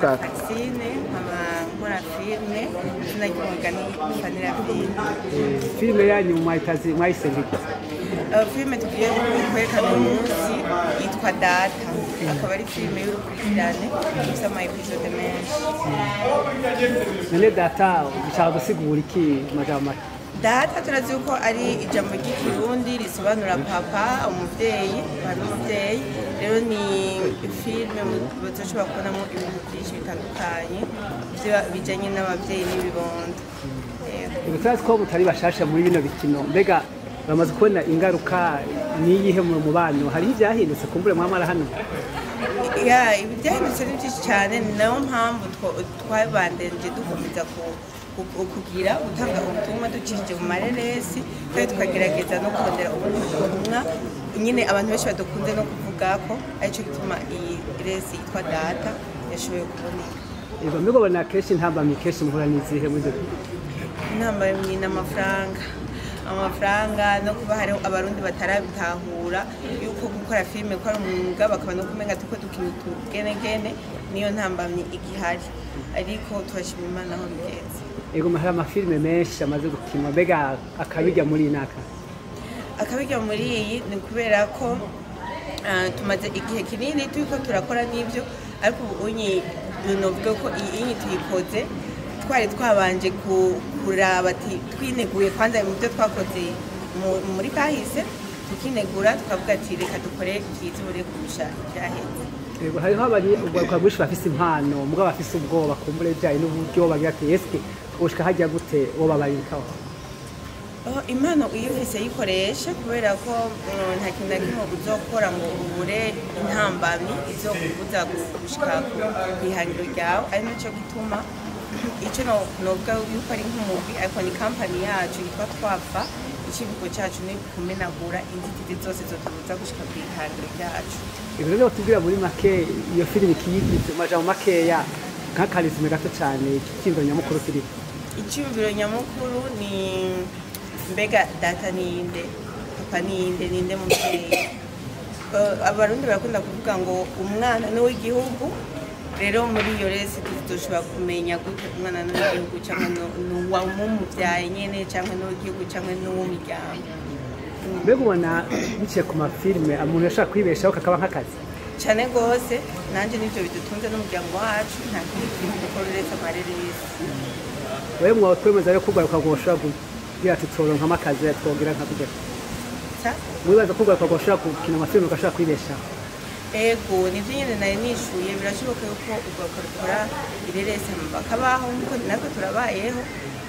Kaka. Francine, nkaba nkora filime izina ry'umugani Fanira Filime. Filime yanyu mwayitazi mwayise ngiki? Filime tugiye kwerekana uyu munsi yitwa Data, akaba ari filime y'urukurikirane ifite ama episode menshi. None data bishaka gusigura iki mu majambo make? Data turazi yuko ari ijambo ry'ikirundi risobanura papa, umuvyeyi, papa n'umuvyeyi. Rero ni filime bazoshobora kubonamo ibintu byinshi bitandukanye bijanye n'abavyeyi n'ibibondo. Yego. Turazi ko mutari bashasha muri bino bikino, mbega bamaze kubona ingaruka niyihe mu mubano? Hariho ivyahindutse kumbure mwamara hano? Ya, ibi byahindutse ni byinshi cyane, ni nayo mpamvu twabandanije dukomeza kugira gutanga ubutumwa ducishije mu mareresi, kandi tukagerageza no kurondera ubundi butumwa nyine abantu benshi badukunze no kuvuga ko aricyo gituma iyi resi yitwa Data yashoboye kuboneka. Yego, mbega ubona kenshi intambamyi kenshi muhura n'izihe muri ivyo? Intambamyi ni amafaranga, amafaranga no kuba hariho abarundi batarabitahura yuko gukora filime ko ari umwuga, bakaba no kumenga tuko dukina utugenegene, niyo ntambamyi igihari, ariko turashima Imana aho bigeze. Yego, hari amafilime menshi amaze gukinwa, mbega akabijya muri iyi naka? Akabijya muri iyi ni kubera ko tumaze igihe kinini turiko turakora n'ibyo, ariko ubu unyi novuga ko iyi inyi tuyikoze twari twabanje kuraba ati twineguye kwanza mu byo twakoze muri kahise, tukinegura tukavuga ati reka dukore byiza ubure kurusha ibyaheze. Yego, hariho urwaruka rwinshi bafise impano mugabo bafise ubwoba kumbure bijanye n'uburyo, bagira ati eske ushika hajya gute, wo babarikaho? Oh, impano iyo ufise yikoresha, kubera ko nta kintu na kimwe uzokora ngo ubure intambamyi izokubuza gushika kw'ihangiro ryawe, ari naco gituma ico novuga yuko ari nk'umugwi, ariko ni kampani yacu yitwa Twafa. Icivugo cacu ni kumenagura inzitizi zose zotubuza gushika kw'ihangiro ryacu. Ibyo rero tubwira muri make iyo filime ikiyigize mu majambo makeya, nk'akarizime gato cane, icyiyumviro nyamukuru kiriko? Icyiyumviro nyamukuru ni mbega data ninde, papa ninde, ninde muvyeyi? Abarundi barakunda kuvuga ngo umwana ni uw'igihugu. Rero muri iyo resi tuzoshobora kumenya gute umwana ni uw'igihugu cyangwa n'uwamumuvyaye nyene, cyangwa n'uw'igihugu cyangwa n'uw'umuryango. Mbega ubona biciye ku mafilime umuntu yashobora kwibeshaho kakaba nk'akazi? Cane gose, nanje nivyo bidutunze n'umuryango wacu, nta kindi kintu dukora uretse amareresi. Wewe mwotwemeza rero ko urwaruka rwoshobora kugira ati tworonkamwo akazi, twogira nka gute? Sa? Mwibaza ko urwaruka rwoshobora gukina amafilime rugashobora kwibeshaho? Ego, nivyo nyene nari nishuye, birashoboka yuko urwaruka rukora ireresi bakabaho nkuko natwe turabayeho,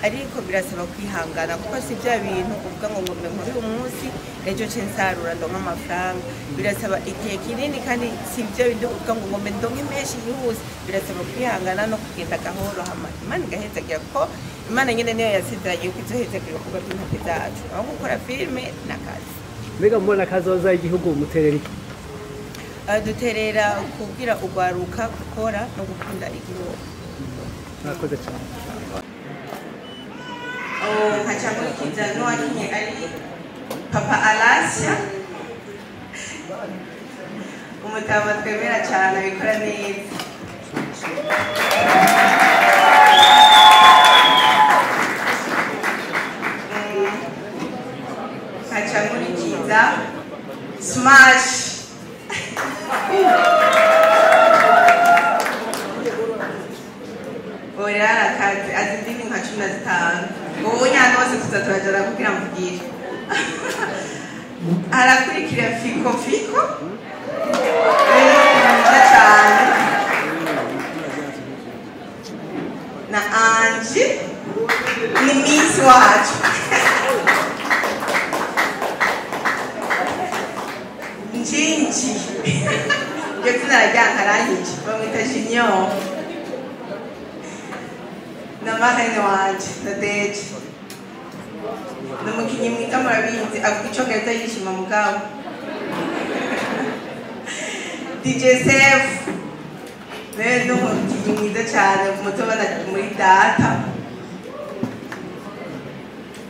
ariko birasaba kwihangana kuko si bya bintu uvuga ngo ngombe nkore uyu munsi ejo nce nsarura ndonke amafaranga. Birasaba igihe kinini, kandi si bya bindi uvuga ngo ngombe ndonke menshi yihuse. Birasaba kwihangana no kugenda gahoro, hama Imana igahezagira, kuko Imana nyene niyo yasezeranye yuko izohezagira ibikorwa by'intoke zacu. Aho gukora filime n'akazi. Mbega mubona kazoza igihugu muterera iki? Duterera kubwira urwaruka gukora no gukunda igihugu. Murakoze cyane. Nkaca nkurikiza n'uwakinye ari Papa Alasia, umutama twemera cyane abikora neza. Nkaca nkurikiza Smash. Oya arakaze, azi indimi nka 15. Ubu nyana hose tuza turajana kugira mvugire. Arakurikira Fiko Fiko. Mwiza cyane. Na Angie ni Miss wacu. Njinji. Iryo zina ryankarangije, bamwita Junior. Na marraine wanje na Deje. Ni umukinnyi mwiza murabizi, avuga icongereza yishima mugabo. DJ Sef nawe ni umukinnyi mwiza cyane, mutobana muri Data.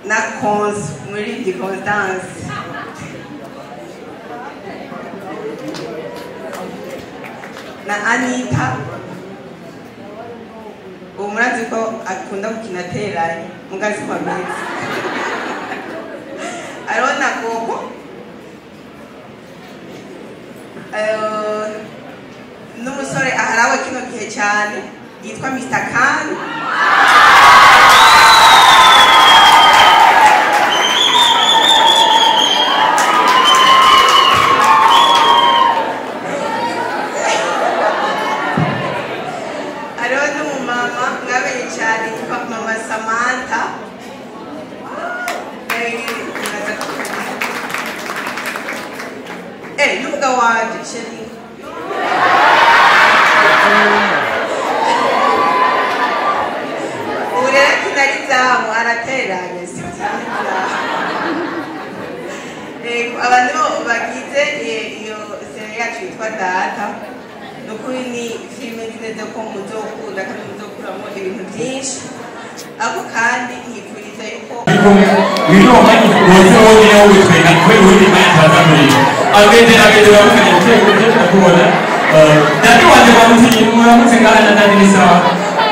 Na Cons, umuririmbyi Constance. Na Anita. Ubu murazi ko akunda gukina ateranye mugazi kwa meza. Hariho na Gogo, n'umusore aharawe kino gihe cyane yitwa Mr. Khan. Hariho n'umumama mwamenye cyane yitwa Mama Samantha. N'umugabo wanje chérie. Ubu rero akina ari izamu arateranye, si izamu. Abantu bagize iyo série yacu yitwa Data, ni ukuri ni filime nziza ko muzokunda kandi muzokuramo ibintu byinshi. Ako kandi nkifuriza yuko Dadi wanje bamutinyi muramutse ngaha na dadi ni sawa.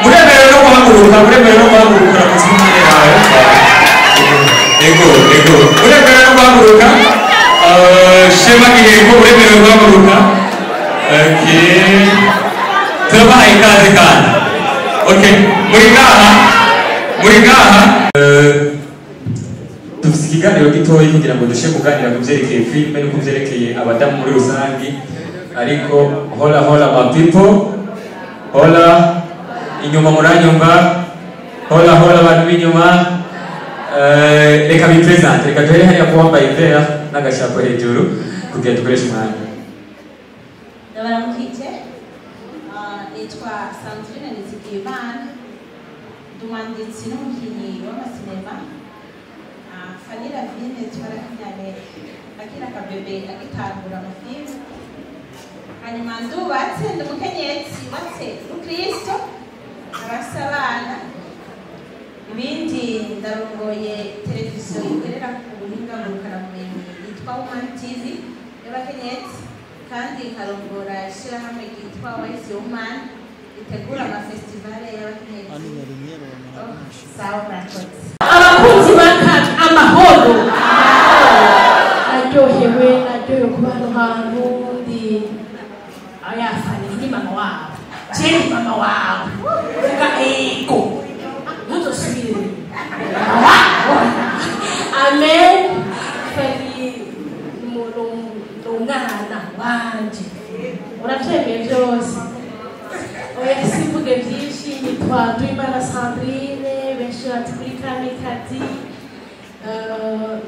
Muremerewe no guhaguruka, muremerewe no guhaguruka mutsimire yawe. Ego, ego. Muremerewe no guhaguruka. Shema Giheko muremerewe guhaguruka. Okay. Turabahaye ikaze kandi. Okay, muri ngaha, muri ngaha. Dufite ikiganiro gitoyi kugira ngo dushe kuganira ku vyerekeye filime no ku vyerekeye abadamu muri rusangi. Ariko hola hola my people, hola inyuma muranyumva, hola hola abantu b'inyuma. Reka bipresente, reka duhere hariya ku wambaye vert n'agashapo hejuru kugira dukoreshe umwanya. Ndabaramukije, nitwa Sandrine Nizigiyimana, ndi umwanditsi n'umukinyi w'amasinema. Fanny Lavine twarakinyane akiri akabebe agitangura amafilme. Hanyuma ndubatse, ndi umukenyezi yubatse n'Ukristo, abafise abana. Ibindi ndarongoye televiziyo ikorera ku buhinga ngurukanabumenyi yitwa Woman TV y'abakenyezi, kandi nkarongora ishirahamwe ryitwa Wise Woman ritegura amafestivale y'abakenyezi. Sawa, murakoze. Abakunzi ba amahoro, naryohewe kuba hano hantu ndi. Ayafani ndi mama wawe, je mama wawe vuga ego ntuzosubire. Amen. Fani umwana wanje uravyemeye vyose. Oya simvuge vyinshi. Nitwa Duimana Sandrine, benshi bati kuri Kamikazi.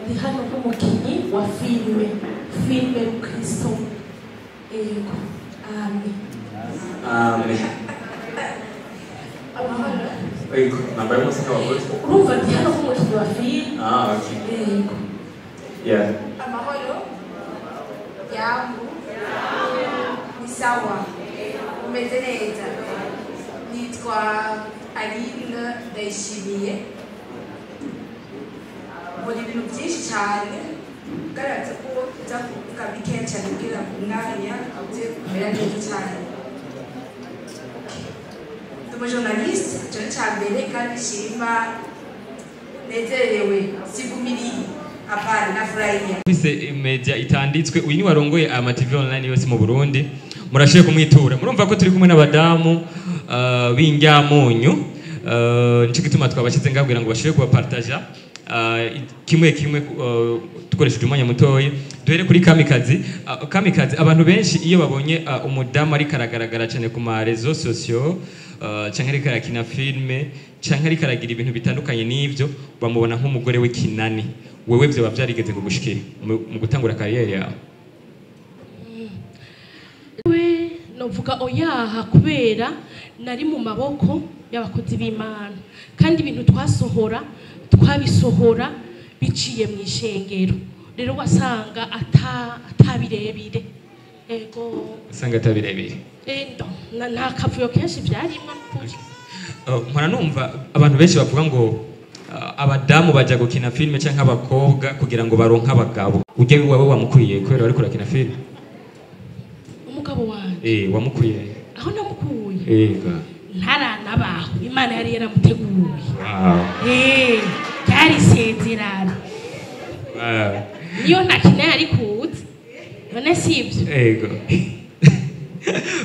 Ndi hano nk'umukinyi wa filime Rukristo. Ego. Amen. Amen. Ego, nambaye umusaka w'abagore. Urumva ndi hano nk'umukinyi wa filime. Ah, okay. Ego. Yeah. Amahoro yangu ni sawa, umeze neza. Nitwa Aline Ndayishimiye. Mbona ibintu byinshi cyane, ugaragaza ko uza kuvuga bikeya cyane kugira ngo umwanya uze kumera neza cyane. Ndi umujournaliste, ico ni ica mbere kandi nshima, nezerewe, sivumiliye, hapana, nafurahia. Ufise media itanditswe, uyu ni warongoye ama TV online yose mu Burundi, murashoboye kumwitura. Murumva ko turi kumwe n'abadamu b'indyamunyu, nico gituma twabashize ngaho kugira ngo bashobore kubapartaja kimwe kimwe dukoresheje umwanya mutoya. Duhere kuri Kamikazi. Kamikazi, abantu benshi iyo babonye umudamu ariko aragaragara cyane ku ma réseaux sociaux, canke ariko arakina filme, canke ariko aragira ibintu bitandukanye n'ivyo, bamubona nk'umugore w'ikinani. Wewe vyoba vyarigeze kugushikira mu gutangura carrière yawe? We novuga oyaha, kubera nari mu maboko y'abakozi b'Imana, kandi ibintu twasohora twabisohora biciye mu ishengero. Rero wasanga atabirebire. Ego. Usanga atabirebire. Endo nta kavuyo kenshi vyarimo. Mpora numva abantu benshi bavuga ngo abadamu baja gukina filme canke abakobwa kugira ngo baronke abagabo. Ujye wawe wamukuriye kubera wariko urakina filme? Umugabo wanje. Wamukuye. Aho namukuye? Ego. Ntaranabaho. Imana yari yaramuteguye. Ryari isezerano. Niyo ntakina yari kuza, none si ibyo? Ego.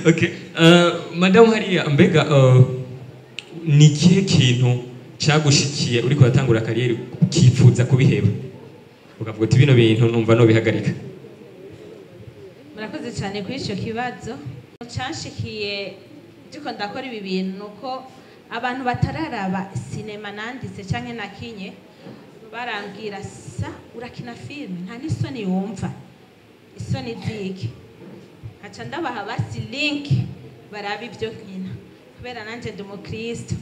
Okay. Madamu hariya, mbega ni ikihe kintu cyagushikiye uriko uratangura carrière ukifuza kubiheba, ukavuga uti bino bintu numva nobihagarika? Murakoze cyane kuri icyo kibazo. Cyanshikiye ndiko ndakora ibi bintu nuko abantu batararaba sinema nanditse cyangwa nakinye barambwira: "Sa urakina filime, nta n'isoni wumva?" Isoni ziki? Nkaca ndabaha basi link baraba ibyo nkina, kubera nanjye ndi umukristo.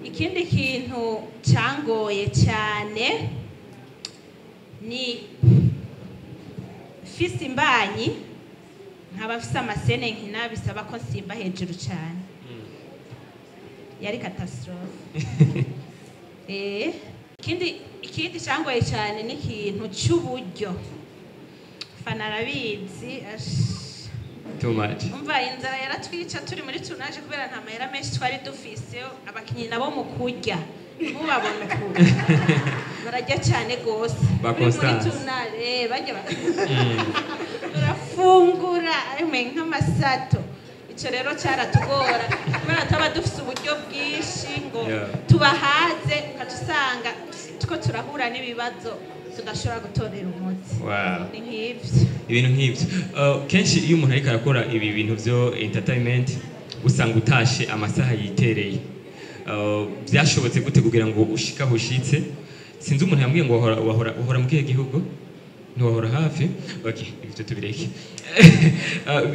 Ikindi kintu cyangoye cyane ni fise imbanyi, nkaba mfise ama scènes nkina bisaba ko nsimba hejuru cyane, yari catastrophe. Ikindi cyangoye cyane ni ikintu cy'uburyo. Fana arabizi. Too much. Umva, inzara yaratwica turi muri tournage kubera nta mahera menshi twari dufise. Abakinyi nabo mu kurya ntubabone ukuntu bararya cyane gose. Ba Uri muri Constance. tournage, barya barafungura emwe nk'amasato. Ico rero cyaratugora kubera tuba dufise uburyo bwinshi ngo tubahaze, ukaca usanga tuko turahura n'ibibazo tudashobora gutorera umuti. Ni nk'ivyo. Ibintu nk'ibyo. Kenshi iyo umuntu ariko arakora ibi bintu byo entertainment usanga utashe amasaha yitereye. Byashobotse gute kugira ngo ushike aho ushitse? Sinzi, umuntu yambwiye ngo wahora mu kihe gihugu, ntiwahora hafi. Okay, ibyo tubireke.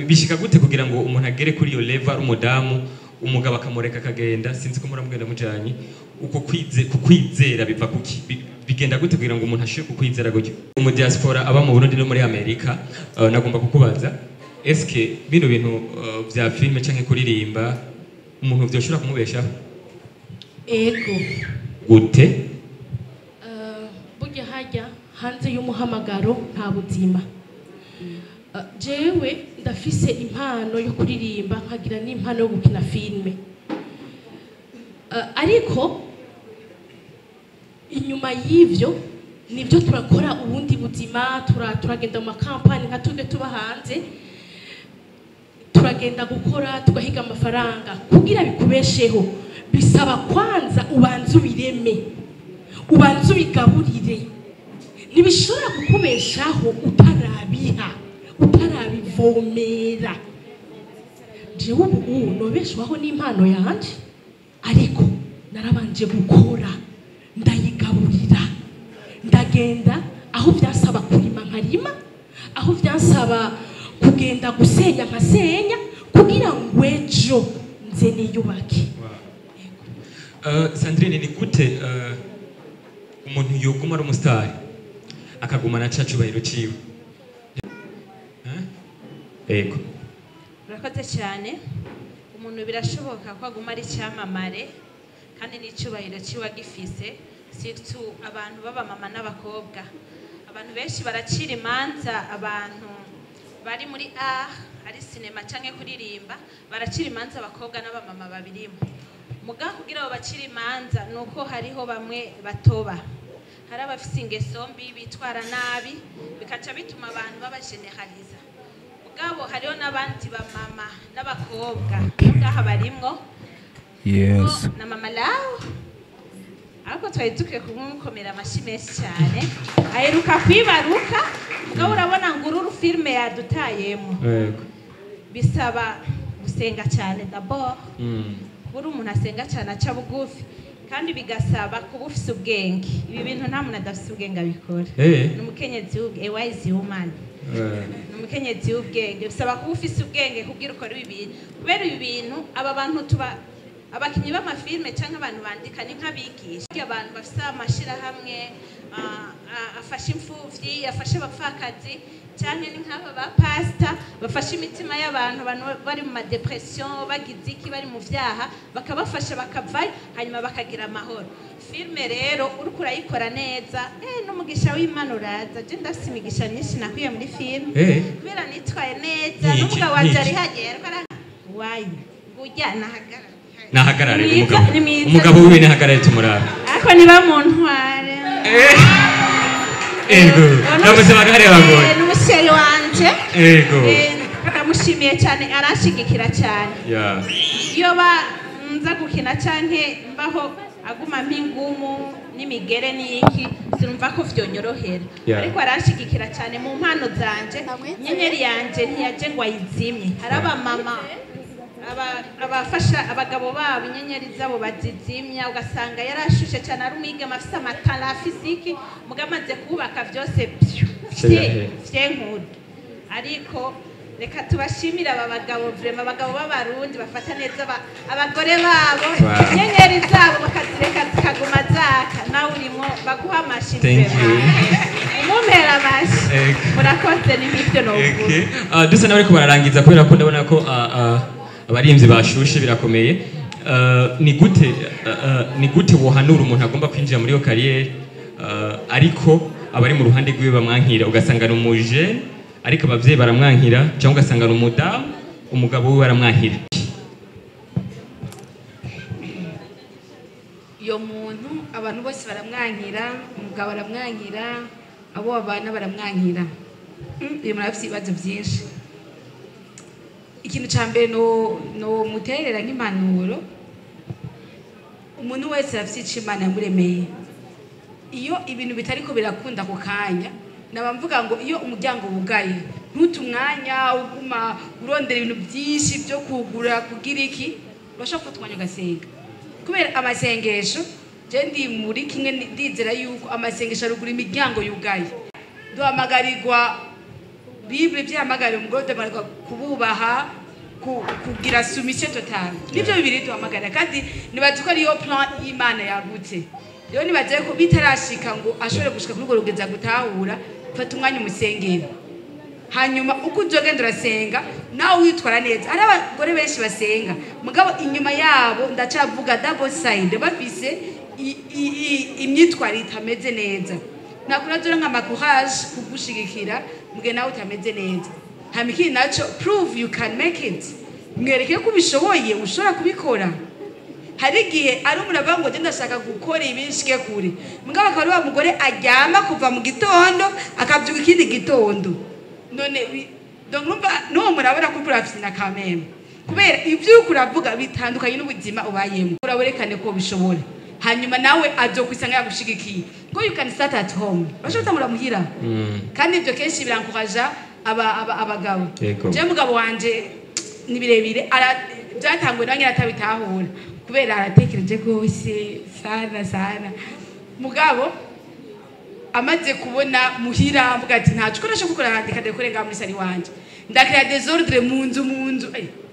Bishika gute kugira ngo umuntu agere kuri iyo level ari umudamu, umugabo akamureka akagenda? Sinzi ko muramugenda mujanye uko kwize kukwizera biva kuki? Bigenda gute kugira ngo umuntu ashobore kukwizera gutyo, mu diaspora aba mu Burundi no muri Amerika? Nagomba kukubaza, eske bino bintu vya filme canke kuririmba umuntu vyoshobora kumubeshaho? Ego. Gute? Burya hajya hanze y'umuhamagaro nta buzima. Jewe ndafise impano yo kuririmba, nkagira n'impano yo gukina filime. Ariko inyuma y'ivyo nibyo turakora ubundi buzima, turagenda mu makampani nka twebwe tuba hanze, turagenda gukora tugahiga amafaranga. Kugira bikubesheho bisaba kwanza ubanze ubireme, ubanze ubigaburire. Ntibishobora kukubeshaho utarabiha, utarabivomera. Jewe ubu nobeshwaho n'impano yanje, ariko narabanje gukora, ndayigaburira, ndagenda aho byasaba kurima nkarima, aho byasaba kugenda gusenya nkasenya, kugira ngo ejo nze niyubake. Sandrine, ni gute umuntu yoguma ari umusitari akagumana ca cubahiro ciwe? Eh? Ego. Urakoze cyane. Umuntu birashoboka ko aguma ari icyamamare kandi n'icyubahiro kiba gifise, surtout abantu b'abamama n'abakobwa. Abantu benshi baracira imanza abantu bari muri art, ari sinema canke kuririmba, baracira imanza abakobwa n'abamama babirimo. Muga kugira ngo bacire imanza ni uko hariho bamwe batoba, hari abafise ingeso mbi, bitwara nabi, bikaca bituma abantu babageneraliza. Mugabo hariho n'abandi bamama n'abakobwa ngaha barimwo na mama lawo, ariko twari dukwiye kumukomera amashyi menshi cyane. Aheruka kwibaruka, mugabo urabona ngo uru filime yadutayemo. Bisaba gusenga cyane d'abord, buri umuntu asenga cyane, aca bugufi, kandi bigasaba kuba ufise ubwenge. Ibi bintu nta muntu adafise ubwenge abikora. Ni umukenyezi w'ubwenge, a wise woman. Ni umukenyezi w'ubwenge. Bisaba kuba ufise ubwenge kugira ukore ibi bintu, kubera ibi bintu aba bantu tuba abakinnyi b'amafilme cyangwa abantu bandika ni nk'abigisha. Abantu bafise amashirahamwe afasha imfuvyi, afasha abapfakazi, cyangwa ni nk'aba ba pasita bafasha imitima y'abantu, abantu bari mu ma dépression, bagize iki, bari mu vyaha, bakabafasha bakavayo, hanyuma bakagira amahoro. Filme rero uriko urayikora neza, n'umugisha w'Imana uraza. Je ndafise imigisha myinshi nakuye muri filme kubera nitwaye neza. Nk'iki, N'umugabo wanje nk'iki. ari hagera ariko wayi ngujya nahagarara. Nahagarare Ni mwiza, umugabo. ni mwiza. Umugabo wiwe nahagarare tumurabe. Ariko niba mu ntware. Ego. Nabuze abantu hariya bagoye. Ni umusheri wanje. Ego. Ndamushimiye cyane, aranshigikira cyane. Iyo ba nza gukina canke mbaho aguma mpingumu n'imigere n'iki, sinumva ko vyonyorohera. Ariko aranshigikira cyane mu mpano zanje. Inyenyeri yanje ntiyaje ngo ayizimye. Hari abamama abafasha abagabo babo inyenyeri zabo bazizimya, ugasanga yarashushe cyane, ari umwigeme afise amatara, afise iki, mugabo amaze kubaka vyose pyu vyenkuru. Ariko reka tubashimire aba bagabo, vraiment abagabo b'Abarundi bafata neza abagore babo, inyenyeri zabo bakazireka zikaguma zaka. Nawe urimo, baguha amashi. Thank you. Umumpera amashi. Murakoze, ni nk'ibyo novuga. Okay. Dusa n'abariko bararangiza, kubera ko ndabona ko abarimvyi bashushe birakomeye. Ni gute wohanura umuntu agomba kwinjira muri iyo carrière, ariko abari mu ruhande rwiwe bamwankira, ugasanga ni umujene ariko abavyeyi baramwankira, cyangwa ugasanga ni umudamu umugabo wiwe aramwankira? Iyo muntu abantu bose baramwankira, umugabo aramwankira, abo babana baramwankira. Uyu muntu afite ibibazo byinshi. Ikintu cya mbere no muterera nk'impanuro, umuntu wese arafite icyo Imana yamuremeye. Iyo ibintu bitariko birakunda ako kanya, naba mvuga ngo iyo umuryango wugaye, ntute umwanya uguma urondera ibintu byinshi byo kugura kugira iki. Urashobora gufata umwanya ugasenga, kubera amasengesho, je ndi muri kimwe, ndizera yuko amasengesho arugura imiryango yugaye. Duhamagarirwa Bible byahamagarira umugore, duhamagarirwa kububaha, kugira soumission totale. Nibyo bibiri duhamagarira, kandi nibaza ko ariyo plan y'Imana yagutse. Rero nibaza ko bitarashika ngo ashobore gushika kuri urwo rugeza gutahura, fata umwanya umusengera, hanyuma uko uzogenda urasenga nawe witwara neza. Hari abagore benshi basenga, mugabo inyuma yabo ndacavuga double side, bafise imyitwarire itameze neza. Ntabwo nazora nka courage kugushigikira mugihe nawe utameze neza. Hama ikindi naco, prove you can make it. Mwereke ko ubishoboye, ushobora kubikora. Hari igihe ari umuntu avuga ngo njye ndashaka gukora ibi nshike kure, mugabo akaba ari wa mugore aryama kuva mu gitondo akabyuka ikindi gitondo. None donc urumva n'uwo murabona ko urafise na kameme, kubera ibyo uriko uravuga bitandukanye n'ubuzima ubayemo. Urawerekane ko ubishobora, hanyuma nawe azokwisanga yagushigikiye, ko you can start at home. Urashobora gutangura muhira, kandi ibyo kenshi birankoraja abagabo. Je mugabo wanje ni birebire, byatanguwe nawe nyine atabitahura, kubera aratekereje rwose sana sana. Mugabo amaze kubona muhira, mvuga ati ntaco ukoresha gukora, arandika ndekore ngaha muri salon wanje, ndakira désordre mu nzu.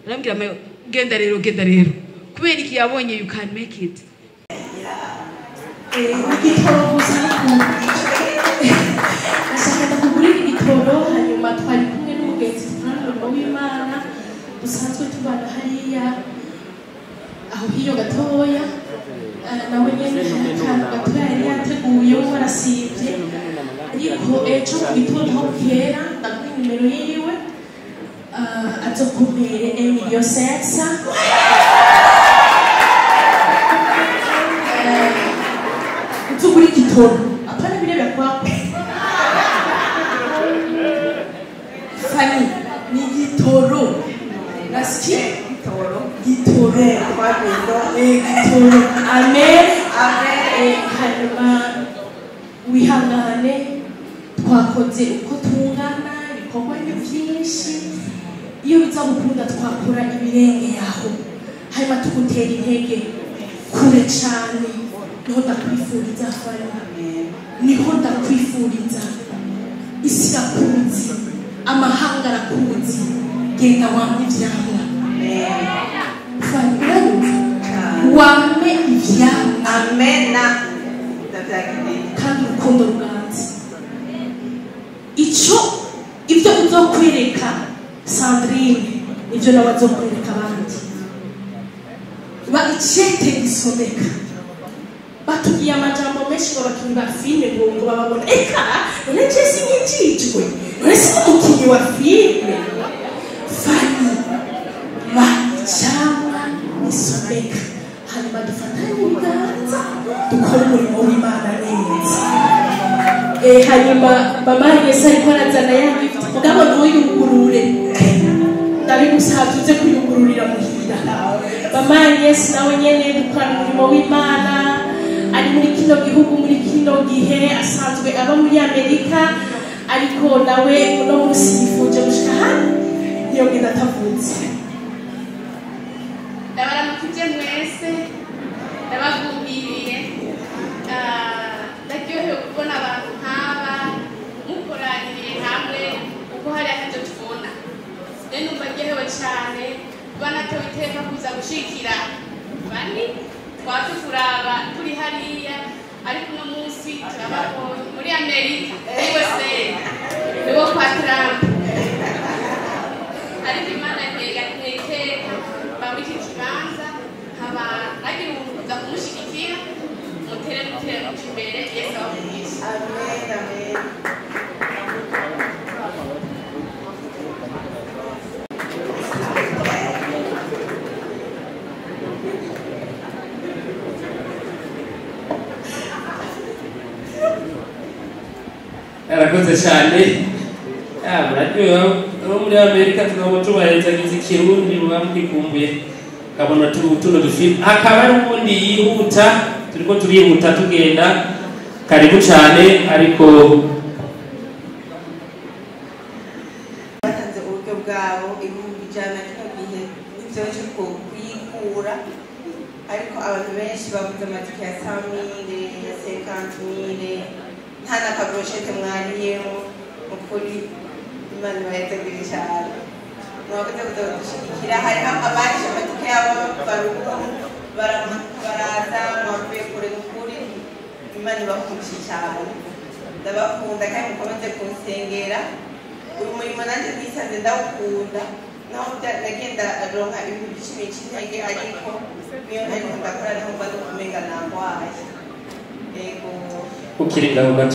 Arambwira mayo genda rero, genda rero, kubera iki? Yabonye you can make it. Igitoro gusa, ashaka ndakugurira igitoro. Hanyuma twari kumwe n'umugenzi dukorana umurimo w'Imana, dusanzwe tubana hariya aho hiyo gatoya. Nawe nyene hari akantu gatoya yari yateguye, we warasivye. Ariko ejo mu gitondo aho bukera ndaguha nimero yiwe, azokumpere 1,5 million. Uzugura igitoro, apana biriya kwako Fani, ni igitoro, nasikia Gitoro. Gitoro. 3 millions. Gitoro, amen. Amen. Hanyuma wihangane, twakoze uko tungana, ibikorwa ni byinshi. Iyo biza gukunda twakora ibirenge yaho. Hanyuma tugutera intege kure cane, niho ndakwifuriza Fani, niho ndakwifuriza. Isi irakuzi, amahanga arakuzi, genda wamye ivyamwa Fani, uranyumva? Wame ivyamwa. Amena. Ndavyakiriye. Kandi urukundo ruganze ico ibyo uzokwereka Sandrine, nibyo nawe azokwereka abandi. Ba icete gisomeka. Batubwiye amajambo menshi ngo abakinnyi ba filime ngo bababona eka. None je sinkijijwe? None si umukinnyi wa filime? Fani, ba icamwa Isomeka, hanyuma dufatanye ibiganza dukore umurimo w'Imana neza. Hanyuma mama Yesu ariko arazana ya gift, mugabo ntuyugurure, ndabigusabye uze kuyugururira muhira. Mama Yesu nawe nyene dukora umurimo w'Imana, ari muri kino gihugu muri kino gihe, asanzwe aba muri Amerika, ariko nawe uno munsi yifuje gushika hano ntiyogenda atavutse. Ndabaramukije mwese, ndabagumiriye. Ndaryohewe kubona abantu nk'aba mukoraniye hamwe, kuko hari akajyo tubona. Rero numva ndyohewe cyane kuba natowe iteka kuza gushikira bani twaje turaba turi hariya, ariko uno munsi turababonye muri Amerika, USA, niwo kwa Trump. Ariko Imana iteka muri iki kibanza nkaba nagira ubuntu kuza kumushigikira, mutere mutere muca imbere, Yesu abamugisha. Amen, amen. Arakoze cyane. Muraryohewe abo muri Amerika, tukaba tubahezagiza ikirundi muba mugikumbuye, kabona tuno dufilme. Hakaba hari uwundi yihuta, turiko turihuta tugenda, karibu cyane. Ariko batanze uburyo bwabo 100,000 kino gihe ntivyoroshe kuyikura, ariko abantu benshi baguze amatike ya 100,000, ya 50,000, nta na kabroshete mwariyemo. Ukuri Imana ibahezagire cyane, mwakoze kuza kudushigikira. Hariho abarishe amatike yabo baruguru baraza, mwavuye kure. Nukuri Imana ibahumugishe cyane, ndabakunda kandi mukomeze kunsengera. Uyu murimo nanjye nisanze ndawukunda, naho nagenda aronka ibintu byinshi bica intege, ariko niyo ntariko ndakora niho mba ndi kumenga nagwaye. Yego. Ukiri ngaho gato.